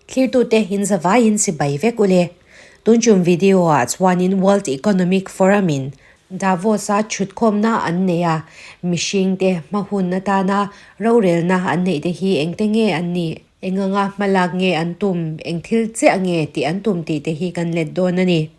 Thlirtute in zavaiin sipai vek ule. Tunchum video ah chuanin World Economic Forum in Davos-a chhutkhawmna an nei a, mihringte hmahun atana rorelna an neih te hi engte nge an nih? Eng anga hmalak nge an tum? Eng thil chiah nge tih an tum tih te hi kan let dawn a ni.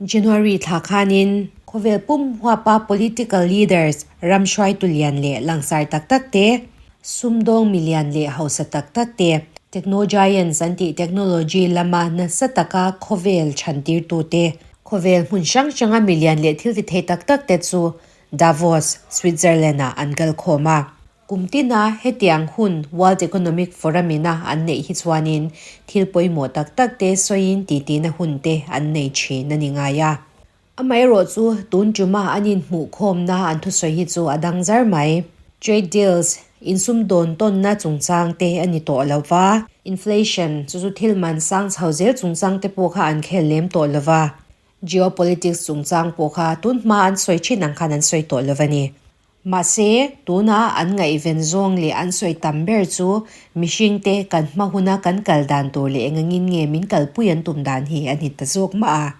January thla khanin khawvel pum huapa political leaders ram hruaitu lian leh langsar tak tak te, sumdawng milian leh hausa tak tak te, techno giants an tih technology lama nasa taka khawvel chhantirtu te, khawvel hmun hrang hranga milian leh thil ti thei tak tak te chu Davos, Switzerland-ah an kal khawm a. Kum tina hetiang hun World Economic Forum ina an neih hi chuanin thil pawimawh tak tak te sawiin titina hun te an nei thin a ni ngai a. Amaherawh chu tun tuma an inhmuhkhawmna an thusawi hi chu a dang zar mai. Trade deals, insumdawn tawnna chungchang te a ni tawh lo va, inflation chu chu thil man sang chho zel chungchang te pawh kha an khel lem tawh lo va, geopolitics chungchang pawh kha tun hma an sawi thin ang khan an sawi tawh lo va ni. Mahse, tuna an ngaihven zawng leh an sawi tam ber chu mihringte kan hma huna kan kal dan tur leh engangin nge min kalpui an tum dan hi a ni ta zawk mah a.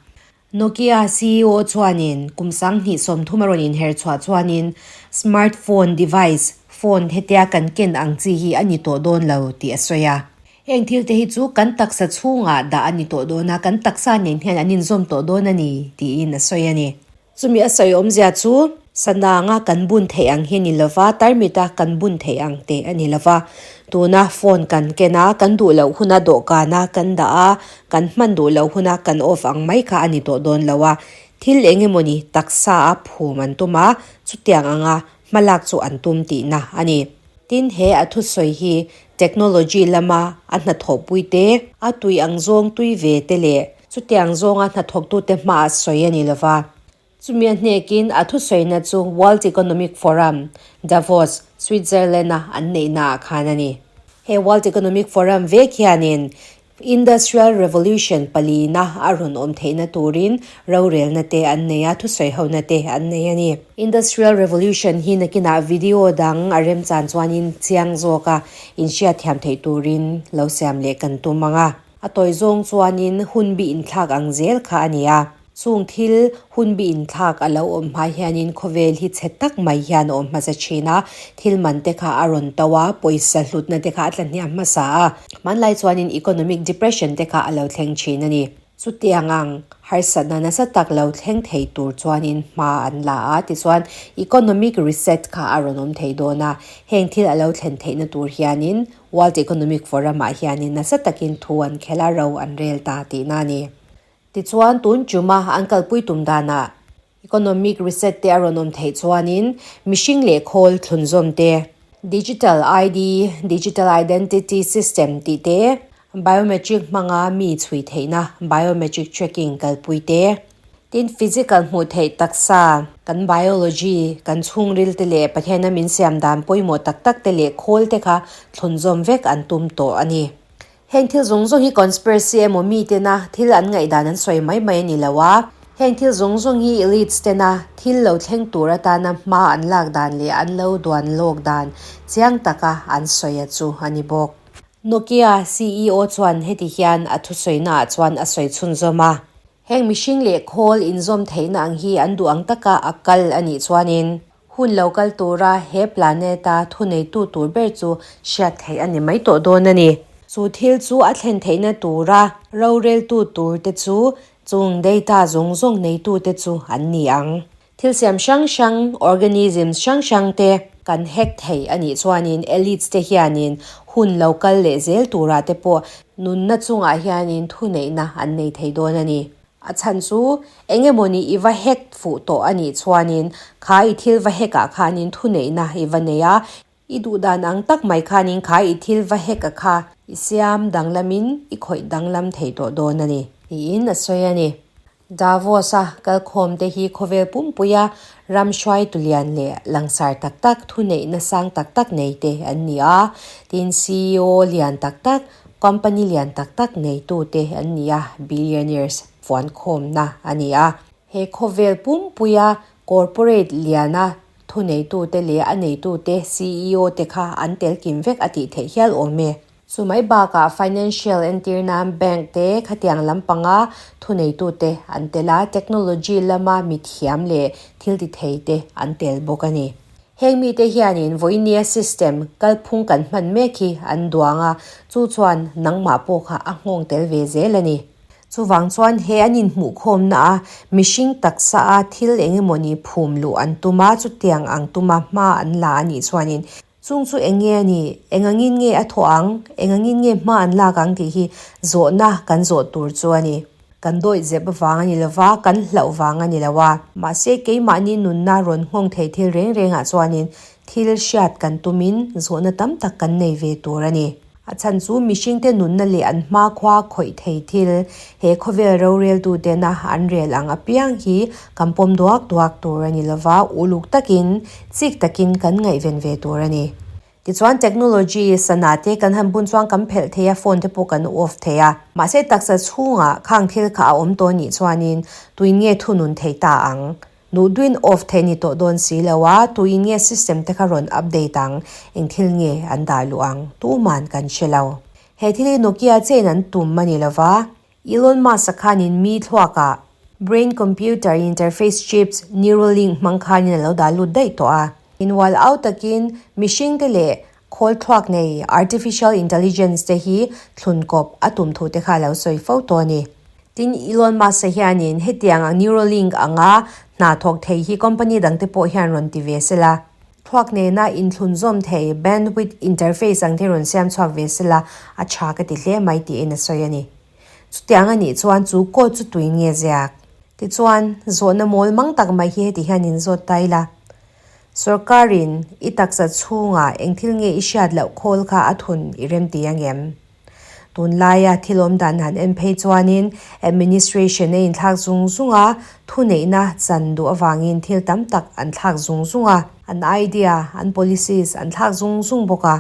Nokia ceo chuanin kum 2030 a rawn inher chhuah chuanin smartphone device, phone hetia kan ken ang chi hi a ni tawh dawn lo tih a sawi a. Heng thil te hi chu kan taksa chhungah dah a ni tawh dawn a, kan taksa nen hian an inzawm tawh dawn a ni tiin a sawi a ni. Chumi a sawi awmzia chu Sananga kan bun theih ang hi a ni lova, tarmita kan bun theih ang teh a ni lova. Tuna phone kan ken a, kan duh loh huna dawhkana kan dah a, kan hman duh loh huna kan off ang mai kha a ni tawh dawn lo a. Thil eng emawni taksa a phum an tum a, chutiang anga hmalak chu an tum tihna a ni. Tin, he a thusawi hi technology lama a hnathawhpui te, a tui ang zawng tui ve te leh Chutiang zawnga hnathawktute hmaah sawi a ni lo va. Chumi a hnekin a thusawina chu World Economic Forum, Davos, Switzerland-a an neihnaah khan a ni. He World Economic Forum vek hianin Industrial Revolution palina a rawn awm theihna turin rorelna te an nei a, thusawihona te an nei a ni. Industrial Revolution hi nakinah video dang a remchan chuanin chiang zawka inhriatthiam theih turin lo siam leh kan tum ang a. A tawi zawng chuanin hun bi inthlak ang zel kha a ni a. Chung thil hun bi inthlak a lo awm hma hianin khawvel hi chhe tak mai hian a awm hmasa thin a, thil man te kha a rawn to a, pawisa hlutna te kha a tla hniam hmasa a. Hmanlai chuanin economic depression te kha a lo thleng thin a ni. Chutiang ang harsatna nasa tak lo thleng thei tur chuanin hma an la a, tichuan economic reset kha a rawn awm thei dawn a. Heng thil a lo thlen theihna tur hianin World Economic Forum-ah hianin nasa takin thu an khel a, ro an rel ta tihna a ni. Tichuan, tun tuma an kalpui tum danah economic reset te a rawn awm theih chuanin mihring leh khawl thlunzawm te, digital ID, digital identity system tih te, biometric hmanga mi chhui theihna, biometric tracking kalpui te, Tin, physical hmuh theih taksa, kan biology, kan chhungril te leh Pathiana min siam dan pawimawh tak tak te leh khawl te kha thlunzawm vek an tum tawh a ni. Heng thil zawng zawng hi conspiracy emaw mi tena thil an ngaihdan an sawi mai mai a ni lo a, heng thil zawng zawng hi elites tena thil lo thleng tur atana hma an lak dan leh an lo duan lawk dan chiang taka an sawi a chu a ni bawk. Nokia ceo chuan heti hian a thusawi-naah chuan a sawi chhunzawm a. Heng mihring leh khawl inzawm theihna ang hi an duh ang taka a kal a nih chuanin hun lo kal tura he planet-a thuneitu tur ber chu hriat theih a ni mai tawh dawn a ni. Chu thil chu a thlen theihna tura roreltu turte chu chung data zawng zawng neitute chu an ni ang. Thil siam hrang hrang, organisms hrang hrang te kan hack thei a nih chuanin elites te hianin hun lo kal leh zel turah te pawh nunna chungah hianin thuneihna an nei thei dawn a ni. A chhan chu eng emawni i va hack fuh tawh a nih chuanin kha i thil va hack ah khanin thuneihna i va nei a, i duh dan ang tak mai khanin kha i thil va hack a kha i siam danglamin i khawih danglam thei tawh dawn a ni tiin a sawi a ni. Davos-a kalkhawmte hi khawvel pumpuia ram hruaitu lian leh langsar tak tak, thuneihna sang tak tak neite an ni a. Tin, ceo lian tak tak, company lian tak tak neitute an ni a, billionaires fuankhawmna a ni a. He khawvel pumpuia corporate liana. thuneitute leh a neitute, CEO te kha an tel kim vek a tih theih hial awm e. Chu mai bakah financial entir nan bank te khatiang lampanga thuneitute an tel a, technology lama mithiam leh thil ti thei te an tel bawk a ni. Heng mite hianin vawinia system kalphung kan hman mek hi an duang a, chu chuan nangmah pawh kha a nghawng tel ve zel a ni. Chuvang chuan he an inhmuhkhawmna a mihring taksa a thil eng emawni phum luh an tum a, chutiang ang tuma hma an la a nih chuanin chung chu eng nge a nih, eng angin nge a thawh ang, eng angin nge hma an lak ang tih hi zawhna kan zawh tur chu a ni. Kan dawih zep vang a ni lo va, kan hlauh vang a ni lo a. Mahse keimahni nunna rawn nghawng thei thil reng rengah chuanin thil hriat kan tumin zawhna tam tak kan nei ve tur a ni. A chhan chu mihringte nunna leh an hmakhua khawih thei thil, he khawvel roreltutena an rel ang apiang hi kan pawm duak duak tur a ni lova, uluk takin, chik takin kan ngaihven ve tur a ni. Tichuan technology sana te kan han bun chuan kan phelh thei a, phone te pawh kan off thei a. Mahse taksa chhungah khang thil kha a awm tawh nih chuanin tuin nge thunun thei ta ang? Duhduin off theih ni tawh dawn si lo a, tuin nge system te kha rawn update ang, eng thil nge an dah luh ang, tuman kan hre lo. He thil hi Nokia chain an tum a ni lo va, Elon Musk-a khanin mi thluakah Brain Computer Interface Chips Neuralink hmang khanin a lo dah lut daih tawh a. Inhual au takin mihring te leh khawl thluak nei Artificial Intelligence te hi thlun kawp a tum thu te kha a lo sawi fo tawh a ni. Tin, Elon Musk-a hianin hetiang ang Neuralink anga hna thawk thei hi company dangte pawh hian rawn ti ve sela, thluak nena inthlun zawm thei bandwidth interface ang te rawn siam chhuak ve sela a tha ka ti hle mai tiin a sawi a ni. Chutiang a nih chuan chu code chu tui nge ziak? Tichuan, zawhna mawl mang tak mai hi heti hian inzawt ta ila. Sorkarin i taksa chhungah eng thil nge i hriat loh khawl kha a thun i rem ti angem? Tunlaia thil awm dan han en phei chuanin administration a inthlak zung zung a, thuneihna chan duh avangin thil tam tak an thlak zung zung a, an idea, an policies an thlak zung zung bawk a.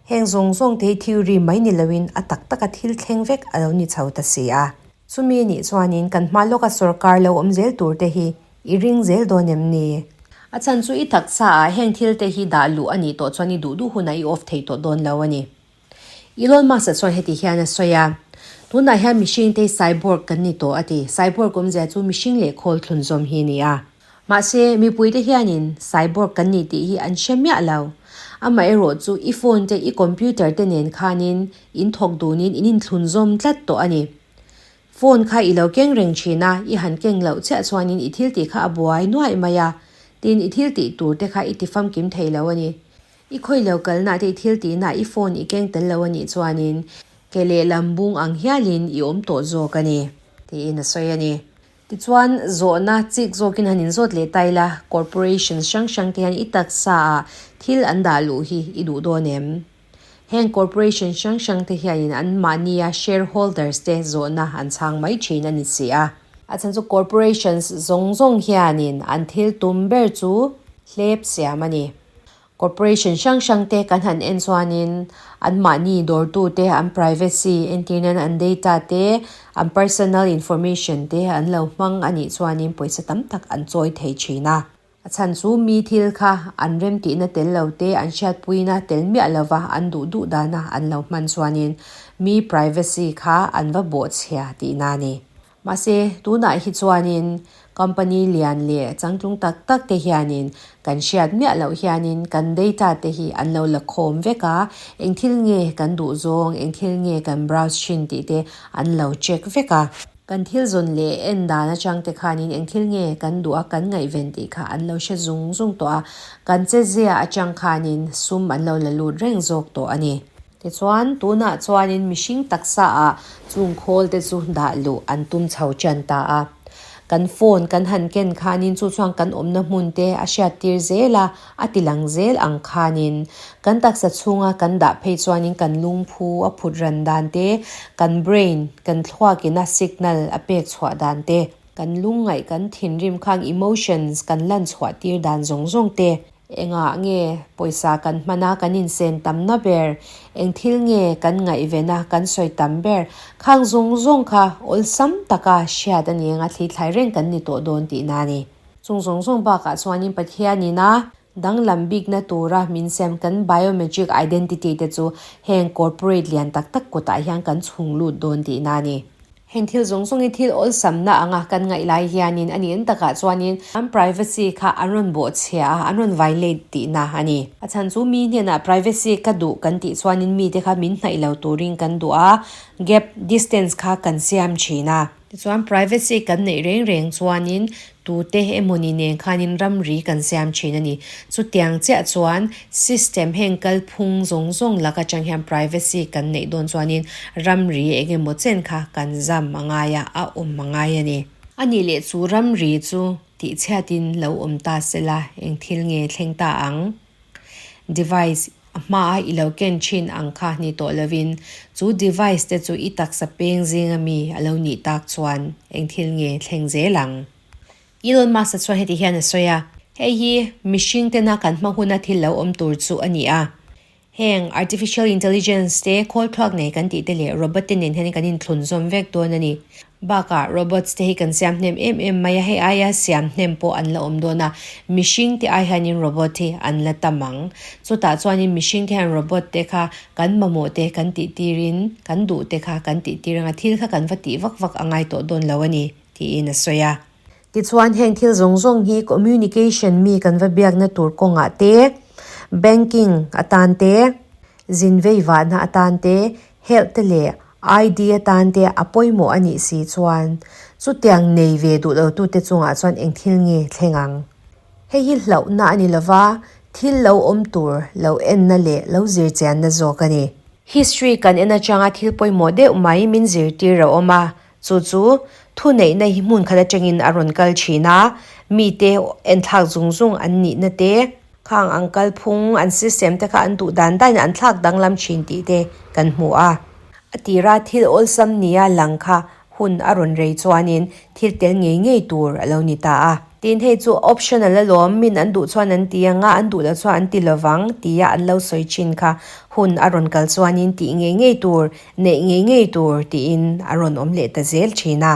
Heng zawng zawng te hi theory mai ni loin a tak taka thil thleng vek a lo ni chho ta si a. Chumi nih chuanin kan hma lawka sorkar lo awm zel tur te hi i ring zel dawn em ni? A chhan chu i taksa ah heng thil te hi dah luh a nih tawh chuan i duh duh hunah i off thei tawh dawn lo a ni. Elon Musk-a chuan heti hian a sawi a, Tunah hian mihring te hi cyborg kan ni tawh a ti. Cyborg awmzia chu mihring leh khawl thlun zawm hi a ni a. Mahse, mipuite hianin cyborg kan ni tih hi an hre miah lo. Amaherawh chu i phone te, i computer te nen khanin in thawk dunin in inthlun zawm tlat tawh a ni. Phone kha i lo keng reng thin a, i han keng loh chiah chuanin i thil tih kha a buai nuaih mai a, tin i thil tih tur te kha i ti famkim thei lo a ni. I khawi lo kalna te i thil tihna i phone i keng tel lo a nih chuanin ke lehlam bung ang hialin i awm tawh zawk a ni, tiin a sawi a ni. Tichuan, zawhna chik zawkin han inzawt leh ta ila, corporations hrang hrang te hian i taksa ah thil an dah luh hi i duh dawn em? Heng corporation hrang hrang te hianin anmahnia shareholders te zawhna an chhang mai thin a ni si a. A chhan chu corporations zawng zawng hianin an thil tum ber chu hlep siam a ni. Corporation hrang hrang te kan han en chuanin anmahni dawrtute an privacy entir nan an data te an personal information te an lo hmang a nih chuanin pawisa tam tak an chawi thei thin a. A chhan chu mi thil kha an remtihna tel lo te, an hriatpuina tel miah lova an duh duh dana an lo hman chuanin mi privacy kha an va bawhchhia tihna a ni. Mahse, tunah hi chuanin company lian leh changtlung tak tak te hianin kan hriat miah loh hianin kan data te hi an lo la khawm vek a, eng thil nge kan duh zawng, eng thil nge kan browse thin tih te an lo check vek a. Kan thil zawn leh en dan atang te khanin eng thil nge kan duh a kan ngaihven tih kha an lo hre zung zung tawh a, kan che zia atang khanin sum an lo la lut reng zawk tawh a ni. Tichuan, tunah chuanin mihring taksa ah chung khawl te chu dah luh an tum chho ṭan ta a. Kan phone kan han ken khanin chu chuan kan awmna hmun te a hriat tir zel a, a ti lang zel ang khanin kan taksa chhunga kan dah phei chuanin kan lungphu a phut ran dan te, kan brain, kan thluakina signal a pek chhuah dan te, kan lungngaih kan thinrim khang emotions kan lan chhuah tir dan zawng zawng te, Engah nge pawisa kan hman a, kan insen tamna ber? Eng thil nge kan ngaihven a, kan sawi tam ber? Khang zawng zawng kha awlsam taka hriat a ni anga thli thlai reng kan ni tawh dawn tihna a ni. Chung zawng zawng bakah chuanin Pathianin a Danglam bikna tura min siam kan biometric identity te chu heng corporate lian tak tak kutah hian kan chhung lut dawn tihna a ni. Heng thil zawng zawng hi thil awlsamna anga kan ngaih lai hianin a nih takah chuanin an privacy kha an rawn bawhchhia a, an rawn violate tihna a ni. A chhan chu mi hnenah privacy ka duh kan tih chuanin mite kha min hnaih lo turin kan duh a, gap, distance kha kan siam thin a. Tichuan privacy kan neih reng reng chuanin tute emawni nen khanin ramri kan siam thin a ni. Chutiang chiah chuan system heng kalphung zawng zawng lak atang hian privacy kan neih dawn chuanin ramri eng emaw chen kha kan zam a ngai a, a awm a ngai a ni. A nih leh chu ramri chu tihchhiatin lo awm ta sela eng thil nge thleng ta ang? Device a hmaa i lo ken thin ang kha ni tawh lovin chu device te chu i taksa peng zinga mi a lo nih tak chuan eng thil nge thleng zel ang? Elon Musk-a chuan heti hian a sawi a, Hei hi mihring tena kan hma huna thil lo awm tur chu a ni a. Heng artificial intelligence te khawl thluak nei kan tih te leh robot te nen hian kan inthlun zawm vek dawn a ni. Bakah robots te hi kan siam hnem em em mai a, hei aia siam hnem pawh an la awm dawn a, mihring te ai hianin robot hi an la tam ang. Chutah chuanin mihring te hian robot te kha kan mamawh te kan tih tirin, kan duh te kha kan tih tir anga thil kha kan va tih vak vak a ngai tawh dawn lo a ni, tiin a sawi a. Tichuan heng thil zawng zawng hi communication mi kan va biakna tur kawngah te, banking atan te, zin vei vahna atan te, health te leh ID atan te a pawimawh a nih si chuan chutiang nei ve duh lo tute chungah chuan eng thil nge thleng ang? Hei hi hlauhna a ni lova, thil lo awm tur lo enna leh lo zirchianna zawk a ni. History kan en atanga thil pawimawh deuh mai min zirtir a awm a, Chu chu thuneihna hi hmun khat atangin a rawn kal thin a, mite enthlak zung zung an nihna te, khang ang kalphung an system te kha an duh dan danin an thlak danglam thin tih te kan hmu a. A tira thil awlsam nia lang kha hun a rawn rei chuanin thil tel ngei ngei tur a lo ni ta a. Tin, hei chu optional alawm, min an duh chuan an ti anga, an duh loh chuan an ti lovang tia an lo sawi thin kha hun a rawn kal chuanin tih ngei ngei tur, neih ngei ngei tur tiin a rawn awm leh ta zel thin a.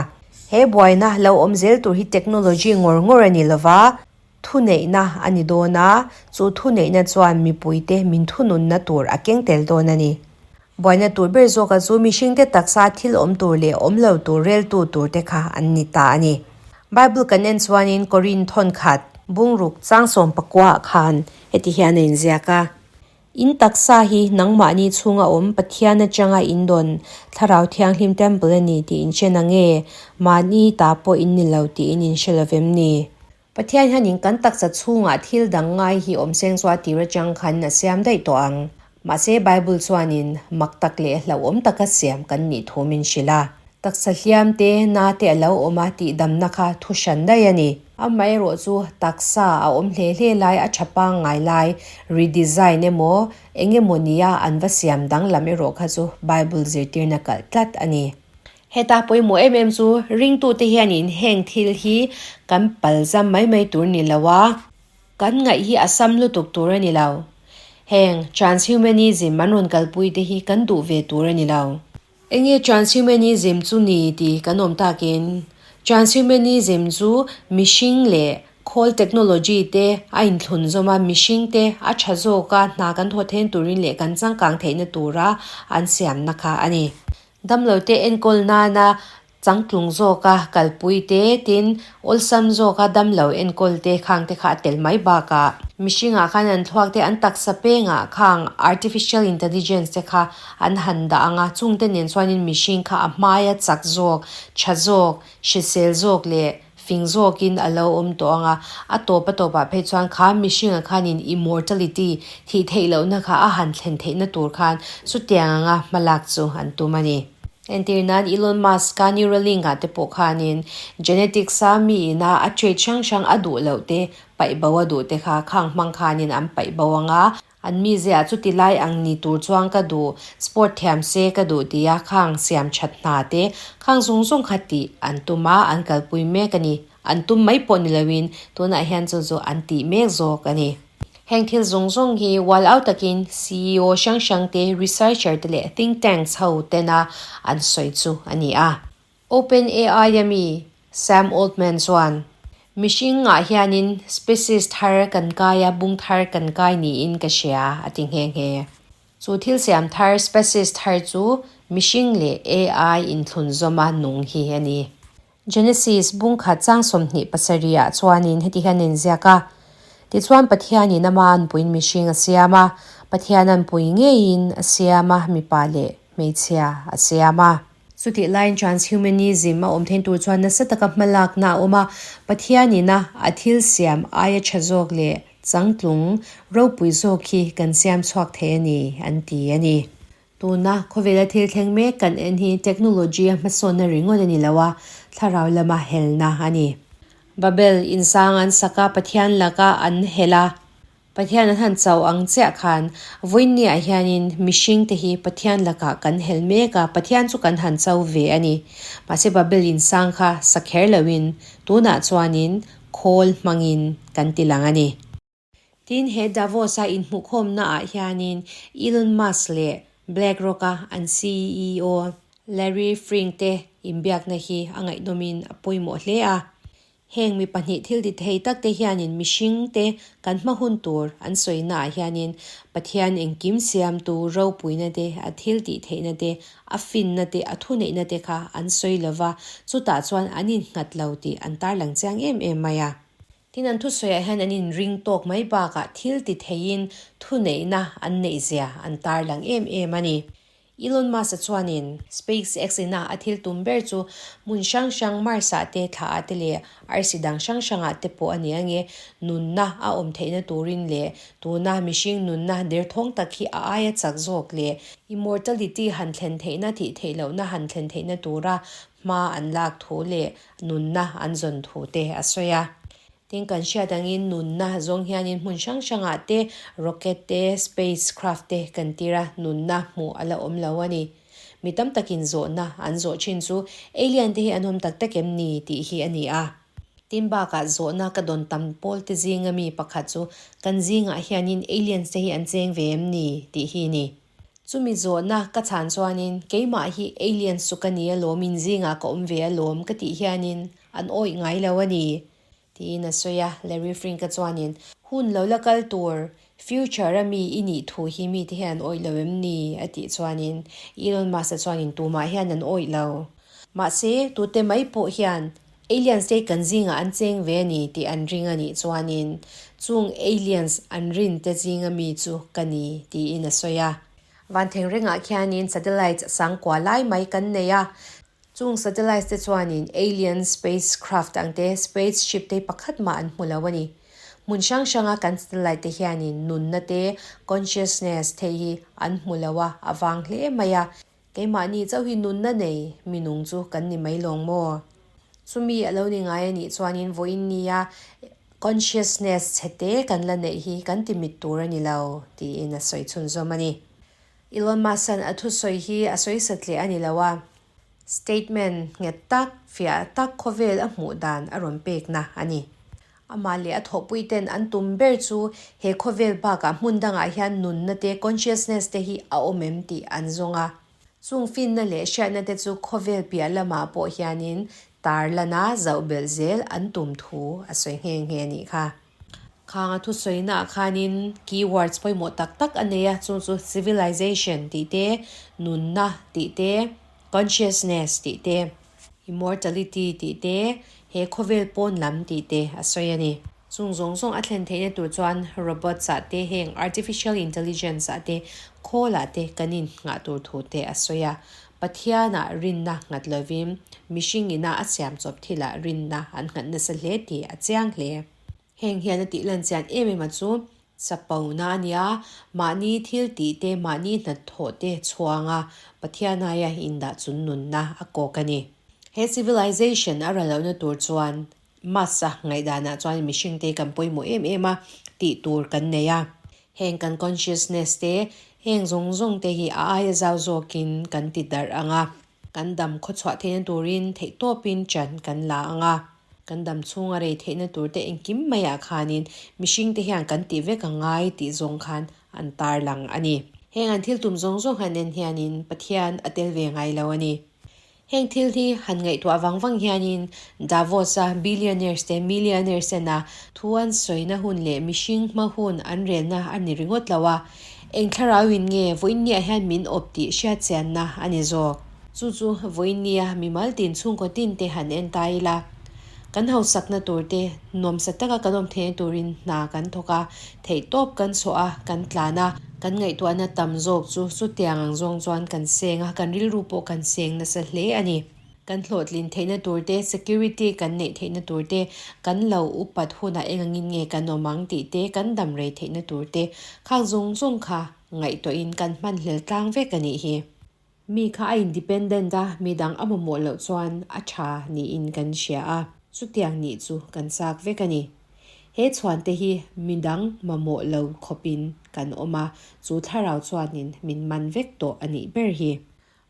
He buaina lo awm zel tur hi technology ngawr ngawr a ni lova, thuneihna a ni dawn a, chu thuneihna chuan mipuite min thununna tur a keng tel dawn a ni. Buaina tur ber zawka chu mihringte taksa thil awm tur leh awm lo tur reltu tur te kha an ni ta a ni. Bible kan en chuanin Korin thawn khat bungruk changsawm pakua khan heti hian a inziak a, In taksa hi nangmahni chhunga awm Pathian atanga in dawn Thlarau Thianghlim Temple a ni tih in hre na nge? Mahni ta pawh in ni lo tiin in hre lovem ni? Pathian hianin kan taksa chhungah thil dang ngai hi awm seng chu a tir atang khan a siam daih tawh ang. Mahse Bible chuanin mak tak leh hlauhawm taka siam kan nih thu min hrilh a. Taksa hliam te, na te a lo awm a tih damna kha thu hran daih a ni. Amaherawh chu taksa a awm hle hle lai a tha pangngai lai redesign emaw eng emaw nia an va siam danglam erawh kha chu Bible zirtirna kalh tlat a ni. Heta pawimawh em em chu ringtute hianin heng thil hi kan palzam mai mai tur ni lo a, kan ngaih hi a sam lutuk tur a ni lo. Heng transhumanism an rawn kalpui te hi kan duh ve tur a ni lo. Enge transhumanism chu ni tih kan awm takin transhumanism chu mihring leh khawl technology te a inthlun zawm a, mihring te a tha zawk a hna kan thawh then turin leh kan changkang theihna tura an siamna kha a ni. Damlote enkawl nana changtlung zawka kalpui te, tin, awlsam zawka damlo enkawl te khang te kha a tel mai bakah mihringah khan an thluak te an taksa pengah khang artificial intelligence te kha an han dah ang a, chungte nen chuanin mihring kha a hmaia chak zawk, tha zawk, hrisel zawk leh Fing zawkin a lo awm tawh ang a, a tawp a tawpah phei chuan kha mihringa khanin immortality, thih theih lohna kha a han thlen theihna tur khan chutiang anga hmalak chu an tum a ni. Entir nan Elon Musk-a Neuralink-ah te pawh khanin genetics-a mi ina a trait hrang hrang a duh loh te, paih bo a duh te kha khang hmang khanin an paih bo ang a, An mizia chuti lai ang ni tur chuan ka duh, sport thiam se ka duh tia khang siam that hna te khang zawng zawng kha tih an tum a, an kalpui mek a ni. An tum mai pawh ni loin tunah hian chu chu an tih mek zawk a ni. Heng thil zawng zawng hi ual au takin ceo hrang hrang te, researcher te leh think tanks ho tena an sawi chu a ni a. OpenAI a mi Sam Altman chuan, Mihring ah hianin species thar kan kai a, bung thar kan kai niin ka hria, a ti nghe nghe. Chu thil siam thar species thar chu mihring leh AI inthlunzawma nung hi a ni. Genesis bung khat chang 27 ah chuanin heti hian a inziak a, Tichuan Pathianin ama anpuiin mihring a siam a, Pathian anpui ngeiin a siam a, mipa leh hmeichhia a siam a. Chutih laiin transhumanism a awm thein tur chuan nasa taka hmalakna a awm a, Pathianin a a thil siam aia tha zawk leh changtlung ropui zawk hi kan siam chhuak thei a ni, an ti a ni. Tuna khawvela thil thleng mek kan en hi technology a hmasawnna ringawt a ni lo a, thlarau lama helna a ni. Babel insang an sak a, Pathian laka an hel a, Pathian an han chauh ang chiah khan vawiinniah hianin mihringte hi Pathian lakah kan hel mek a, Pathian chu kan han chau ve a ni. Mahse Babel insang kha sa kher loin tunah chuanin khawl hmangin kan ti lang a ni. Tin, he Davos-a inhmuhkhawmnaah hianin Elon Musk leh BlackRock-a an CEO Larry Fink te inbiakna hi a ngaihnawmin a pawimawh hle a. Heng mi pahnih thil ti thei tak te hianin mihringte kan hma hun tur an sawinaah hianin Pathian engkim siamtu ropuina te, a thil tih theihna te, a finna te, a thuneihna te kha an sawi lova, chutah chuan an innghat lo tih an tarlang chiang em em mai a. Tin, an thusawiah hian an inring tawk mai bakah thil ti theiin thuneihna an neihzia an tarlang em em a ni. Elon Musk-a chuanin SpaceX ina a thil tum ber chu hmun hrang hrang Mars-ah te, thlaah te leh arsi dang hrang hrangah te pawh a ni ange, nunna a awm theihna turin leh tuna mihring nunna derthawng tak hi a aia chak zawk leh immortality han thlen theihna thih theih lohna han thlen theihna tura hma an lak thu leh nunna an zawn thu te a sawi a. Tin, kan hriat angin nunna zawng hianin hmun hrang hrangah te rocket te, space craft te kan tir a, nunna hmuh a la awm lo a ni. Mi tam takin zawhna an zawh thin chu alien te hi an awm tak tak em ni tih hi a ni a. Tin bakah zawhna ka dawn tam pawl te zinga mi pakhat chu kan zingah hianin aliens te hi an cheng ve em ni tih hi a ni. Chumi zawhna ka chhan chuanin keimah hi aliens chu ka ni alawm, in zingah ka awm ve alawm ka tih hianin an awih ngai lo a ni, tiin a sawi a. Larry Fink-a chuanin hun lo la kal tur, future a mi i nih thu hi mite hian an awih lo em ni? a tih chuanin Elon Musk-a chuanin tumah hian an awih lo. Mahse, tute mai pawh hian Aliens te kan zingah an cheng ve a ni tih an ring a nih chuanin chung aliens an rin te zinga mi chu ka ni tiin a sawi a. Van thengrengah khianin satellites sangkua lai mai kan nei a, chung satellites te chuanin alien spacecraft ang te, spaceship te pakhat mah an hmu lo a ni. Hmun hrang hranga kan satellite te hianin nunna te, consciousness te hi an hmu lo a, a vang hle mai a. Keimahni chauh hi nunna nei minung chu kan ni mai lawng maw? Chumi a lo ni ngai a nih chuanin vawiin nia consciousness chhete kan la neih hi kan ti mit tur a ni lo, tiin a sawi chhunzawm a ni. Elon Musk-a'n a thusawi hi a sawi satleh a ni lo a, statement nghet tak, fiah tak khawvel a hmuh dan a rawn pekna a ni. Amah leh a thawhpuiten an tum ber chu he khawvel bakah hmun dangah hian nunna te, consciousness te hi a awm em tih an zawng a. Chung finna leh hriatna te chu khawvel piah lamah pawh hianin tar lana zauh belh zel an tum thu a sawi nghe nghe a nih kha. Khang a thusawinaah khanin keywords pawimawh tak tak a nei a, chung chu civilization tih te, nunna tih te, consciousness tih te, Immortality tih te, he khawvel pawn lam tih te a sawi a ni. Chung zawng zawng a thlen theihna tur chuan robots ah te heng artificial intelligence ah te khawl ah te kan in nghah tur thu te a sawi a. Pathian ah rinna nghat lovin mihring ina a siam chawp thil ah rinna an nghat nasa hle tih a chiang hle. Heng hian a tih lan chian em em a chu chapona a nia, mahni thil tih te, mahni hnathawh te chhuanga Pathian aia indah chun nunna a kawk a ni. He civilization a ra lohna tur chuan Musk-a ngaihdanah chuan mihring te kan pawimawh em em a tih tur kan nei a. Heng kan consciousness te, heng zawng zawng te hi a aia zau zawkin kan ti darh ang a. Kan dam khawchhuah theihna turin theihtawpin chan kan la ang a. Kan dam chhunga rei theihna tur te engkim maiah khanin mihring te hian kan tih vek a ngai tih zawng khan an tarlang a ni. Heng an thil tum zawng zawng han en hianin Pathian a tel ve ngai lo a ni. Heng thil hi han ngaihtuah vang vang hianin Davos-a billionaires te millionaires tena thu an sawina hun leh mihring hma hun an relna a ni ringawt lo a, eng thlarauin nge vawiinniah hian min awp tih hriatchianna a ni zawk. Chu chu vawiinnia mimal tin chhungkaw tin te han en ta ila, kan hausakna tur te nuamsa taka kan awm theihna turin hna kan thawk a, theihtawp kan chhuah a, kan tlan a, kan ngaihtuahna tam zawk chu chutiang ang zawng chuan kan seng a, kan rilru pawh kan seng nasa hle a ni. Kan hlawhtlin theihna tur te, security kan neih theihna tur te, kan lo upat hunah eng angin nge kan awm ang tih te, kan dam rei theihna tur te, khang zawng zawng kha ngaihtuahin kan hmanhlel tlang vek a nih hi. Mi kha a independent a, midang a mamawh loh chuan a tha niin kan hria a, chutiang nih chu kan chak vek a ni. He chhuante hi midang mamawh lo khawpin kan awm a, chu thlarau chuanin min man vek tawh a nih ber hi.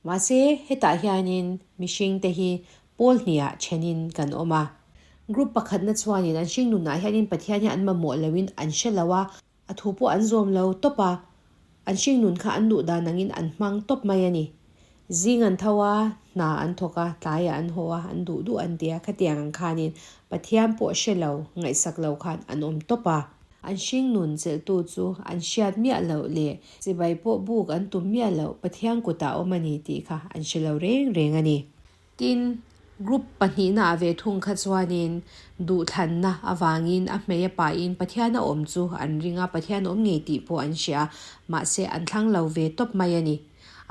Mahse, hetah hianin mihringte hi pawl hniah thenin kan awm a. Group pakhatna chuanin an hringnunah hianin Pathian hi an mamawh loin an hre lo a, A thu pawh an zawm lo tawp a, an hringnun kha an duh dan angin an hmang tawp mai a ni. Zing an tho a, hna an thawk a, tlaiah an haw a, an duh duh an ti a, khatiang ang khanin Pathian pawh hre lo, ngaihsak lo khan an awm tawp a. An hringnun chelhtu chu an hriat miah loh leh chibai pawh buk an tum miah loh Pathian kutah awm a ni tih kha an hre lo reng reng a ni. Tin, group pahnihna ah ve thung kha chuanin duhthlanna avangin a hmei a pahin Pathian a awm chu an ring a, Pathian awm ngei tih pawh an hria, mahse an thlang lo ve tawp mai a ni.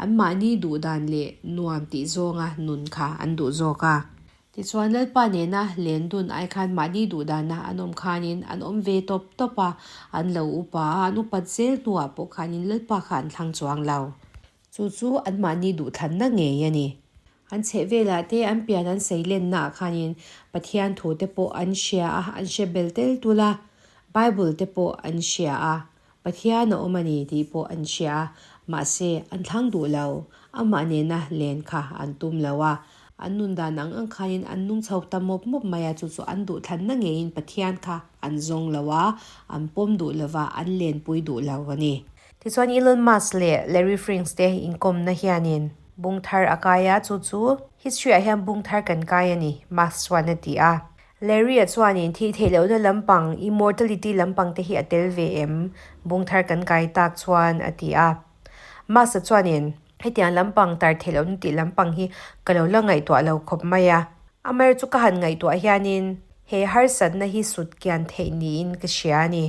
Anmahni duhdan leh nuam tih zawnga nun kha an duh zawk a. Tichuan Lalpa nena len dun ai khan mahni duhdana an awm khanin an awm ve tawp tawp a, an lo upa a, an upat zel hnuah pawh khanin Lalpa kha an thlang chuang lo. Chu chu anmahni duhthlanna ngei a ni. An chheh velah te an pian an sei lennaah khanin Pathian thu te pawh an hria a, an hre bel tel tul a, Bible te pawh an hria a, Pathian a awm a ni tih pawh an hria a, mahse an thlang duh lo, amah nena len kha an tum lo a, an nun dan ang ang khanin an nung chho ta mawp mawp mai a, chu chu an duhthlanna ngeiin Pathian kha an zawng lo a, an pawm duh lo va, an lenpui duh lo a ni. Tichuan Elon Musk leh Larry Frinks te inkawmna hianin bung thar a kai a, chu chu history ah hian bung thar kan kai a ni, Musk chuan a ti a. Larry-a chuanin thih theih lohna lampang, immortality lampang te hi a tel ve em? Bung thar kan kai tak chuan a ti a. Musk-a chuanin hetiang lampang tar theih lohna tih lampang hi ka lo la ngaihtuah lo khawp mai a. Amaherawhchu ka han ngaihtuah hianin he harsatna hi sut kian theih niin ka hria a ni.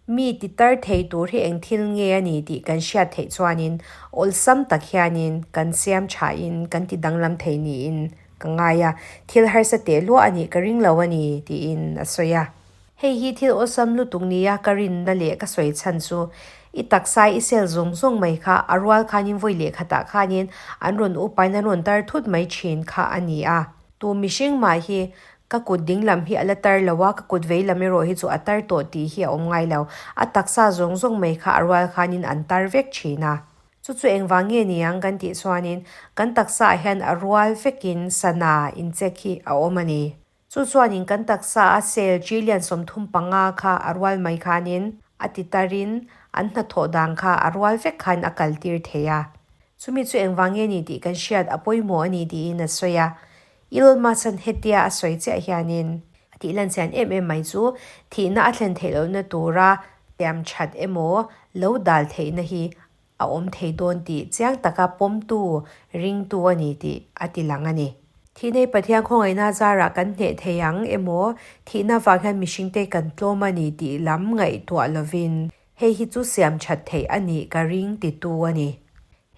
Mi ti tar thei tur hi eng thil nge a ni tih kan hriat theih chuanin awlsam tak hianin kan siam thain kan ti danglam thei niin ka ngai a, thil harsa teh luah a nih ka ring lo a ni tiin a sawi a. Hei hi thil awlsam lutuk nia ka rinna leh ka sawi chhan chu i taksa i sel zawng zawng mai kha a rual khanin vawi lehkhatah khanin an rawn upain an rawn tar thut mai thin kha a ni a. Tu mihring mah hi ka kut ding lam hi a la tar lo a, ka kut vei lam erawh hi chu a tar tawh tih hi a awm ngai lo. A taksa zawng zawng mai kha a rual khanin an tar vek thin a. Chu chu engvang nge ni ang kan tih chuanin kan taksa ah hian a rual vekin sana inchek hi a awm a ni. Chu chuanin kan taksa a cell trillion 35 kha a rual mai khanin a ti tarin an hnathawh dan kha a rual vek khan a kaltir thei a. Chumi chu engvang nge ni tih kan hriat a pawimawh a ni tiin a sawi a. Elon Musk-a'n hetia a sawi chiah hianin a tih lan chian em em mai chu thihna a thlen theih lohna tura tiam that emaw lo dal theihna hi a awm thei dawn tih chiang taka pawmtu, ringtu a ni tih a ti lang a ni. Thihna hi Pathian khawngaihna zarah kan hneh thei ang emaw thihna vang hian mihringte kan tlawm a ni tih lam ngaihtuah lovin Hei hi chu siam that theih a nih ka ring titu a ni.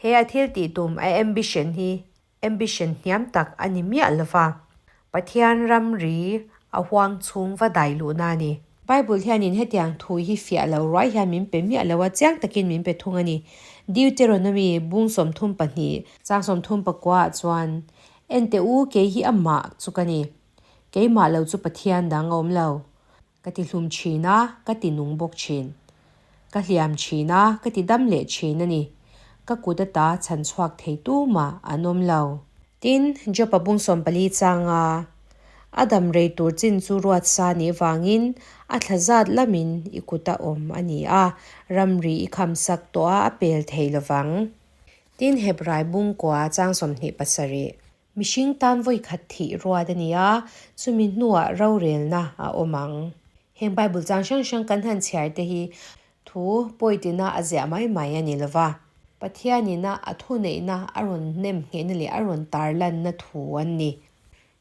He a thil tih tum a ambition hi ambition hniam tak a ni miah lova, Pathian ramri a huang chhung va dai luhna a ni. Bible hianin hetiang thu hi fiah lo ruai hian min pe miah lo a, chiang takin min pe thung a ni. Deuteronomy bung 32, chang 39 ah chuan, Ente u, kei hi amah chu ka ni. Keimah lo chu Pathian dang a awm lo. Ka ti hlum thin a, ka ti nung bawk thin. Ka hliam thin a, ka ti dam leh thin a ni. Ka kut ata chhan chhuak thei tumah an awm lo. Tin, Job-a bung 14 changa a dam rei tur chin chu ruat sa nih vangin a thla zat lamin i kut a awm a ni a, ramri i kham sak tawh a a pel thei lovang. Tin, Hebrai bung kua chang 27. Mihring tan vawi khat thih ruat a ni a, chumi hnuah rorelna a awm ang. Heng Bible chang hrang hrang kan han chhiar te hi thu pawitina a ziah mai mai a ni lova, Pathianina a thuneihna a rawn hnem nghehna leh a rawn tarlanna thu an ni.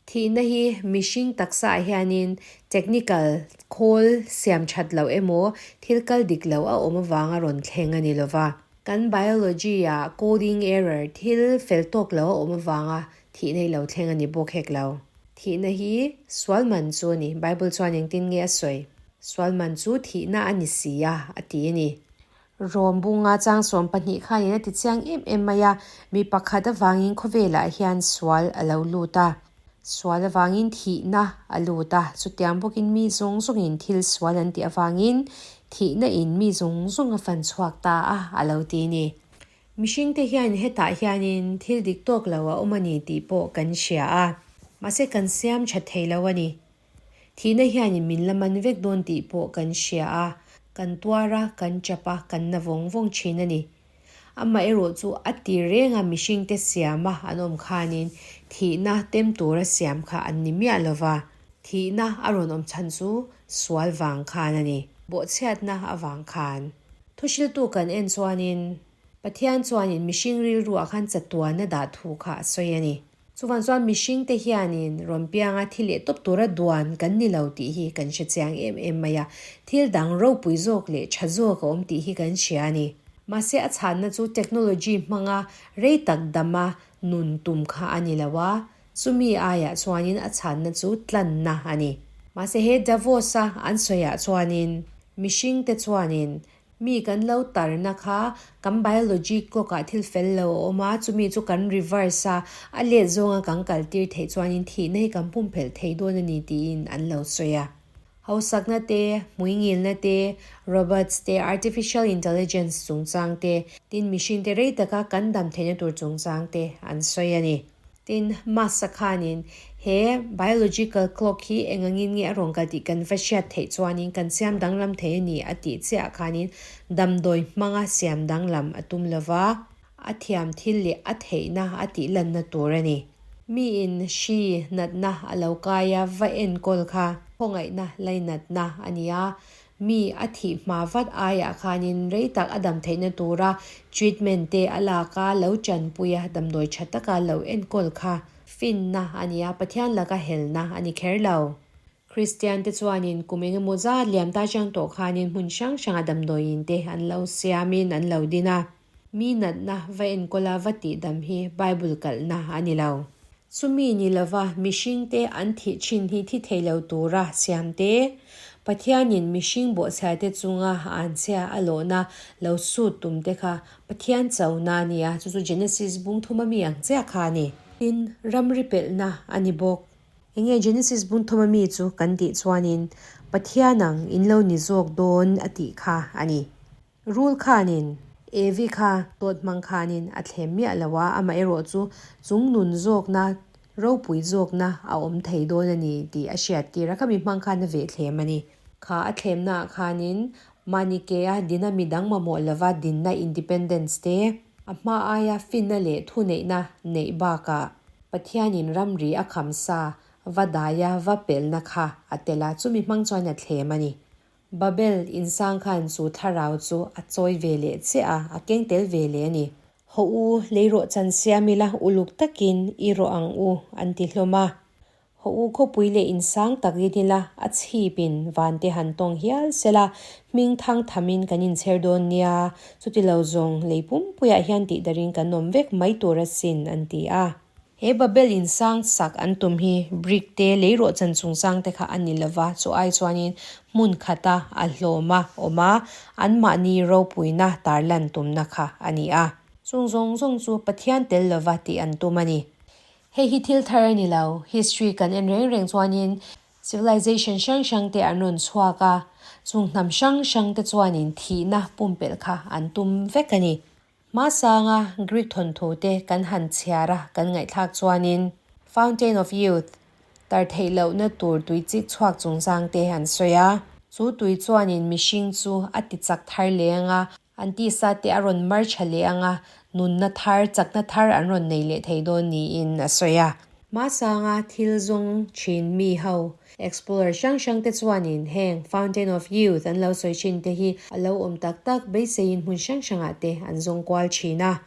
Thihna hi mihring taksa ah hianin technical khawl siam that loh emaw thil kal dik loh a awm avanga rawn thleng a ni lova. Kan biology ah coding error thil fel tawk lo a awm avanga thihna hi lo thleng a ni bawk hek lo. Thihna hi sual man chu a ni. Bible chuan engtin nge a sawi? Sual man chu thihna a ni si a, a ti a ni. Rawm bunga chang 12 khanin a ti chiang em em mai a, mi pakhat avangin khawvelah hian sual a lo lut a, sual avangin thihna a lut a, chutiang bawkin mi zawng zawngin thil sual an tih avangin thihna in mi zawng zawng a fan chhuak ta a, a lo ti ni. Mihringte hian hetah hianin thil dik tawk lo a awm a ni tih pawh kan hria a, mahse kan siam tha thei lo a ni. Thihna hianin min la man vek dawn tih pawh kan hria a, kan tuar a, kan chap a, kan na vawng vawng thin a ni. Amaherawh chu a ti reng a mihringte siama an awm khanin thihna tem tura siam kha an ni miah lo va, thihna a rawn awm chhan chu sual vang khan a ni. Bawhchhiatna avang khan. Thuhriltu kan en chuanin Pathian chuanin mihring rilruah khan chatuanna dah thu kha a sawi a ni. Chuvang chuan mihringte hianin rawn pianga thi leh tawp tura duan kan ni lo tih hi kan hre chiang em em mai a, thil dang ropui zawk leh tha zawk a awm tih hi kan hria a ni. Mahse a chhanna chu technology hmanga rei tak dama nun tum kha a ni lo a, chumi aiah chuanin a chhanna chu tlanna a ni. Mahse he Davos-a an sawiah chuanin mihringte chuanin Mi kan lo tarna kha kan biology clock ah thil fel lo a awm a, chumi chu kan reverse a, a let zawnga kan kal tir theih chuanin thihna hi kan pumphelh thei dawn a ni tiin an lo sawi a. Hausakna te, hmuingilna te, robots te, artificial intelligence chungchang te, tin mihringte rei taka kan dam theihna tur chungchang te an sawi a ni. Tin, Musk-a khanin he biological clock hi eng angin nge a rawn kal tih kan va hriat theih chuanin kan siam danglam thei a ni a tih chiah khanin damdawi hmanga siam danglam a tum lova, a thiam thil leh a theihna a tih lanna tur a ni. Miin hri natna a lo kai a, va enkawl kha khawngaihna lainatna a ni a, Mi a thih hma vat aiah khanin rei tak a dam theihna tura treatment te a lak a, lo tanpui a, damdawi tha taka lo enkawl kha finna a ni a, Pathian laka helna a ni kher lo. Kristian te chuanin kum engemaw zat liam ta chang tawh khanin hmun hrang hranga damdawiin te an lo siamin an lo din a. Mi natna va enkawl a va tihdam hi Bible kalhna a ni lo. Chumi ni lova mihringte an thih thin hi thi thei lo tura siam te, Pathianin mihring bawhchhiate chunga anchhia a lawhna lo sut tum te kha Pathian chona a ni a, chu chu Genesis bung thuma mi ang chiah kha a ni. Tin, ramri pelhna a ni bawk. Enge Genesis bung thuma mi chu kan tih chuanin Pathian ang in lo ni zawk dawn a tih kha a ni. Rul khanin Evi kha dawt hmang khanin a thlem miah lo a, amaherawh chu chung nun zawkna, ropui zawkna a awm thei dawn a ni tih a hriat tir a, khami hmang khan a veh thlem a ni. Kha a thlemnaah khanin mahni kea dina midang mamawh lova dinna independence te, a hma aia finna leh thuneihna neih bakah Pathianin ramri a khamsa va daia va pelhna kha a tel a, chumi hmang chuan a thlem a ni. Babel insang khan chu thlarau chu a chawi ve leh chiah a, a keng tel ve leh a ni. Haw u, lei rawh chan siam ila uluk takin i rawh ang u, an ti hlawm a. Haw u khawpui leh insang tak in ila a chhip in van te han tawng hial sela, hming thang tham in kan inchher dawn nia, chuti lo zawng lei pumpuiah hian tihdarhin kan awm vek mai tur asin, an ti a. He Babel in sang sak an tum hi brick te lei rawh chan chung sang te kha a ni lova, chu ai chuanin hmun khata a hlawm a awm a, anmahni ropuina tarlan tumna kha a ni a. Chung zawng zawng chu Pathian tel lova tih an tum a ni. Hei hi thil thar a ni lo, history kan en reng reng chuanin civilization hrang hrang te an rawn chhuak a, chung hnam hrang hrang te chuanin thihna pumpelh kha an tum vek a ni. Hmasanga Greek thawnthu te kan han chhiar a kan ngaihthlak chuanin Fountain of Youth, tar theih lohna tur tui chik chhuak chungchang te an sawi a. Chu tui chuanin mihring chu a ti chak thar leng a. An tisa te a rawn mar tha leh ang a, nunna thar, chakna thar an rawn nei leh thei dawn niin a sawi a. Hmasanga thil zawng thin mi ho, explorer hrang hrang te chuanin heng Fountain of Youth an lo sawi thin te hi a lo awm tak tak beiseiin hmun hrang hrangah te an zawng kual thin a.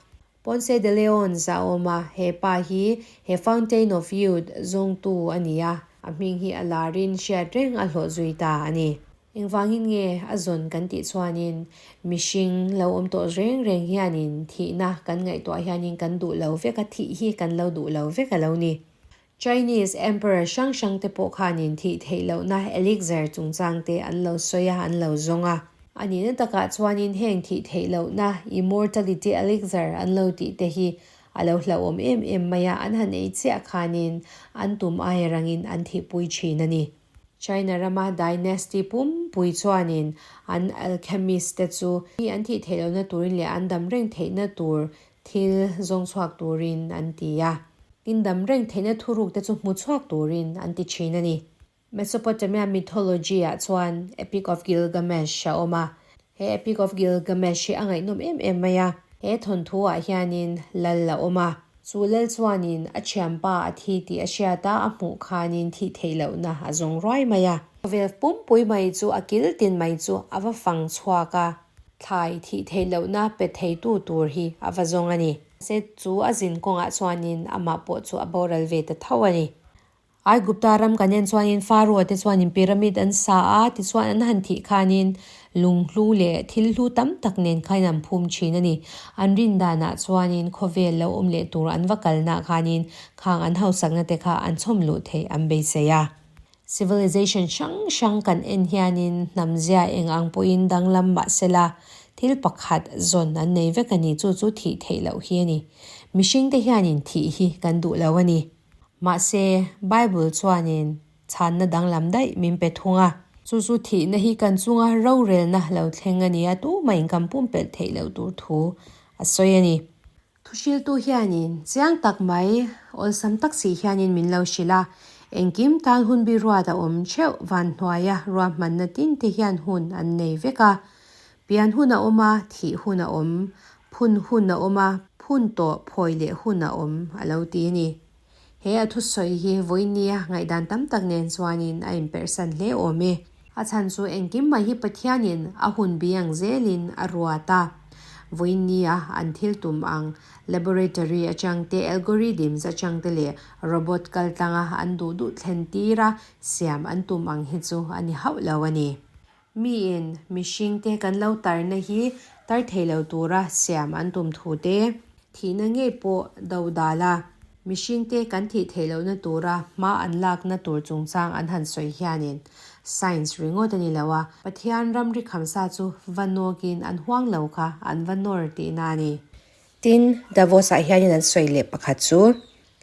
Ponce de Leon a awm a, he pa hi he Fountain of Youth zawngtu a ni a, a hming hi a larin hriat reng a hlawh zui ta a ni. Engvangin nge a zawn kan tih chuanin mihring lo awm tawh reng reng hianin thihna kan ngaihtuah hianin kan duh lo vek a, thih hi kan lo duh lo vek a lo ni. Chinese Emperor hrang hrang te pawh khanin thih theih lohna elixir chungchang te an lo sawi a, an lo zawng a. A nihna takah chuanin heng thih theih lohna immortality elixir an lo tih te hi a lo hlauhawm em em mai a, an han ei chiah khanin an tum aia rangin an thihpui thin a ni. China rama dynasty pumpui chuanin an alchemist te chu mi an thih theih lohna turin leh an dam reng theihna tur thil zawng chhuak turin an ti a. Tin dam reng theihna thuruk te chu hmu chhuak turin an ti thin a ni. Mesopotamia mythology ah chuan Epic of Gilgamesh a awm a. He Epic of Gilgamesh hi a ngaihnawm em em mai a. He thawnthu ah hianin lal a awm a. Chu lal chuanin a thianpa a thi tih a hriat a, a hmuh khanin thih theih lohna a zawng ruai mai a. Khawvel pumpui mai chu a kil tin mai chu a va fang chhuak a, thlai thih theih lohna pe theitu tur hi a va zawng a ni. Mahse chu a zin kawngah chuanin amah pawh chu a boral ve ta tho a ni. Aigupta ram kan en chuanin Pharaoh te chuanin pyramid an sa a, tichuan an han thih khanin lunghlu leh thil hlu tam tak nen khain an phum thin a ni. An rin danah chuanin khawvel lo awm leh tur an va kalnah khanin khang an hausakna te kha an chhawm luh theih an beisei a. Civilization hrang hrang kan en hianin hnamzia eng ang pawhin danglam mah sela thil pakhat zawn an nei vek a ni, chu chu thih theih loh hi a ni. Mihringte hianin thih hi kan duh lo a ni. Mahse, Bible chuanin chhanna danglam daih min pe thung a. Chu chu thihna hi kan chunga rorelna lo thleng a ni a, tumah in kan pumpelh theih loh tur thu a sawi a ni. Thuhriltu hianin chiang tak mai, awlsam tak si hianin min lo hrilh a, engkim tan hun bi ruat a awm theuh vanhnuaia ruahmanna tin te hian hun an nei vek a. Pian hun a awm a, thih hun a awm, phun hun a awm a, phun tawh phawi leh hun a awm a lo ti a ni. He a thusawi hi vawinia ngaihdan tam tak nen chuanin a inperhsan hle awm e. A chhan chu engkim mai hi Pathianin a hun bi ang zelin a ruat a. Vawinia an thil tum ang laboratory atang te, algorithms atang te leh robot kaltlanga an duh duh thlen tira siam an tum ang hi chu a ni hauh lo a ni. Miin mihringte kan lo tarna hi tar thei lo tura siam an tum thu te, thihna ngei pawh do dal a, mihringte kan thih theih lohna tura hma an lakna tur chungchang an han sawi hianin science ringawt a ni lo a, Pathian ramri khamsa chu va nawkin an huang lo kha an va nawr tihna a ni. Tin, Davos-ah hianin an sawi leh pakhat chu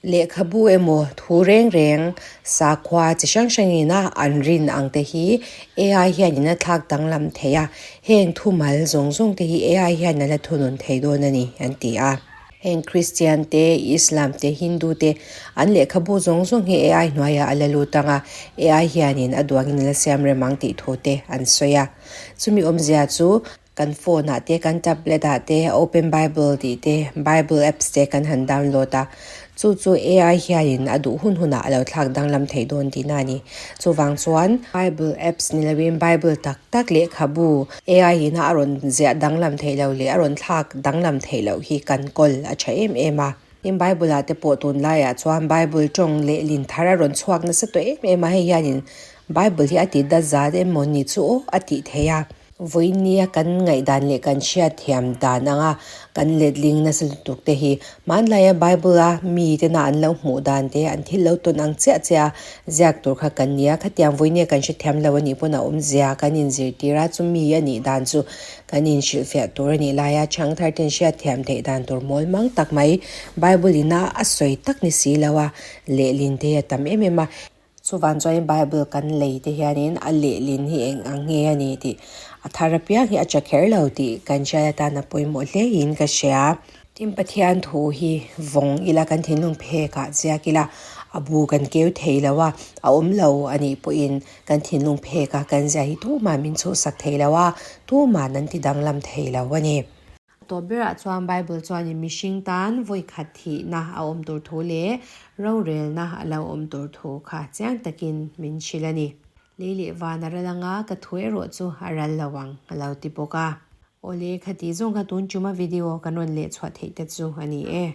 Lehkhabu emaw thu reng reng sakhua chi hrang hrangin a an rin ang te hi AI hianin a thlak danglam thei a, heng thumal zawng zawng te hi AI hian a la thunun thei dawn a ni an ti a. Heng Christian te, Islam te, Hindu te an lehkhabu zawng zawng hi AI hnuaiah a la lut ang a, AI hianin a duangin a la siam rem ang tih thu te an sawi a. Chumi awmzia chu Kan phone ah te, kan tablet ah te Open Bible tih te, Bible apps te kan han download a. Chu chu AI hianin a duh hun hunah a lo thlak danglam theih dawn tihna a ni. Chuvang chuan Bible apps ni loin Bible tak tak lehkhabu AI ina a rawn ziah danglam theih loh leh a rawn thlak danglam theih loh hi kan kawl a tha em em a. Tin Bible ah te pawh tunlaiah chuan Bible tawng lehlin thar a rawn chhuak nasa tawh em em a, hei hianin Bible hi a ti dat zat em maw ni chu aw a tih theih a. Vawinia kan ngaihdan leh kan hriatthiam dan anga kan letling nasa lutuk te hi hmanlaia Bible a mi tena an lo hmuh dan te an thil lo tawn ang chiah chiah a ziak tur kha kan nia. Khatiang vawinia kan hrethiam lo a nih pawn a awmzia kan inzirtir a, chumi a nih dan chu kan inhrilhfiah tur a nih laia chhangthar ten hriatthiam theih dan tur mawl mang tak mai Bible ina a sawi tak ni si lo a lehlin te hi a tam em em a. Chuvan chuanin Bible kan lei te hianin a lehlin hi eng ang nge a ni tih a thar apiang hi a tha kher lo tih kan hriat atan a pawimawh hle in ka hria. Tin Pathian thu hi vawng ila kan thinlung phek ah ziak ila. A bu kan keu thei lo a, a awm lo a nih pawhin kan thinlung phek a kan zia hi tumah min chhuhsak thei lo a, tumah an ti danglam thei lo a ni. Tawp berah chuan Bible chuanin mihring tan vawi khat thihna a awm tur thu leh rorelna a lo awm tur thu kha chiang takin min hrilh a ni. Lei leh van a ral anga ka thu erawh chu a ral lo ang a lo ti bawk a. Awle khati zawng kha tun chuma video kan rawn leh chhuah theih te chu a ni e.